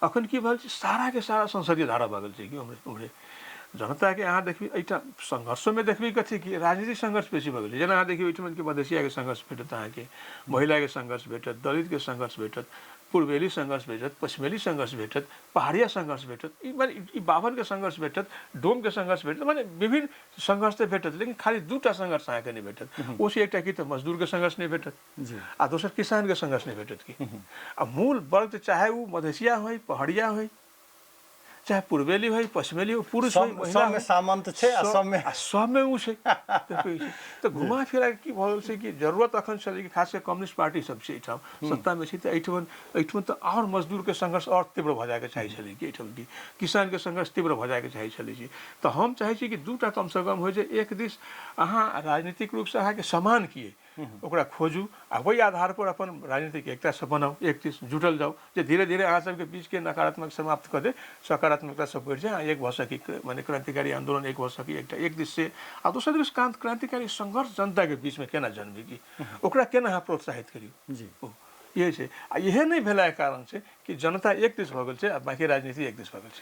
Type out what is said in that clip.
अखन की भऽ छै, साराके सारा संसदीय धारा भऽ गेल छै कि उम्हरे उम्हरे जनताके अहाँ देखबी एहिठाम संघर्षोमे देखबी कथी कि राजनीतिक संघर्ष बेसी भऽ गेल छै। जेना अहाँ देखियौ, एहिठमन कि मधेसियाके संघर्ष भेटत अहाँके, महिलाके संघर्ष भेटत, दलितके संघर्ष भेटत, पूर्वेली संघर्ष भेटत, पश्चिमेली संघर्ष भेटत, पहाड़िया संघर्ष भेटत, ई माने ई बाभनके संघर्ष भेटत, डोमके संघर्ष भेटत, माने विभिन्न संघर्ष तऽ भेटत, लेकिन खाली दूटा संघर्ष अहाँके नहि भेटत। ओ छै एकटा की तऽ मजदूरके संघर्ष नहि भेटत आ दोसर किसानके संघर्ष नहि भेटत। की आ मूल वर्ग तऽ चाहे ओ मधेसिया होइ, पहाड़िया होइ, चाहे पूर्वेली होइ, पश्चिमेली होइ, पुरुष होइ, महिला सबमे सामंत छै आ सबमे आ सबमे ओ छै। तऽ घुमा फिरा के की भऽ गेल छै कि जरूरत अखन छलै कि खास कऽ कम्युनिस्ट पार्टी सब छै एहिठाम सत्तामे छै, तऽ एहिठाम तऽ आओर मजदूरके संघर्ष आओर तीव्र भऽ जायके चाही छलै कि एहिठाम कि किसानके संघर्ष तीव्र भऽ जायके चाही छलै कि। तऽ हम चाहै छी कि दूटा कमसँ कम होइ जे एक दिस अहाँ राजनीतिक रूपसँ अहाँके समान की ओकरा खोजू आ ओहि आधार पर अपन राजनीतिक एकता सब बनाउ, एक दिस जुटल जाउ, जे धीरे धीरे अहाँ सबके बीचके नकारात्मक समाप्त कऽ दे, सकारात्मकता सब बढ़ि जाय, अहाँ एक भऽ सकी, माने क्रांतिकारी आंदोलन एक भऽ सकी एकटा एक दिस से। आ दोसर दिस क्रांतिकारी संघर्ष जनताके बीचमे केना जन्मे कि ओकरा केना अहाँ प्रोत्साहित करियौ ओ इहे छै। आ इहे नहि भेलाके कारण छै कि जनता एक दिस भऽ गेल छै आ बाँकी राजनीति एक दिस भऽ गेल छै।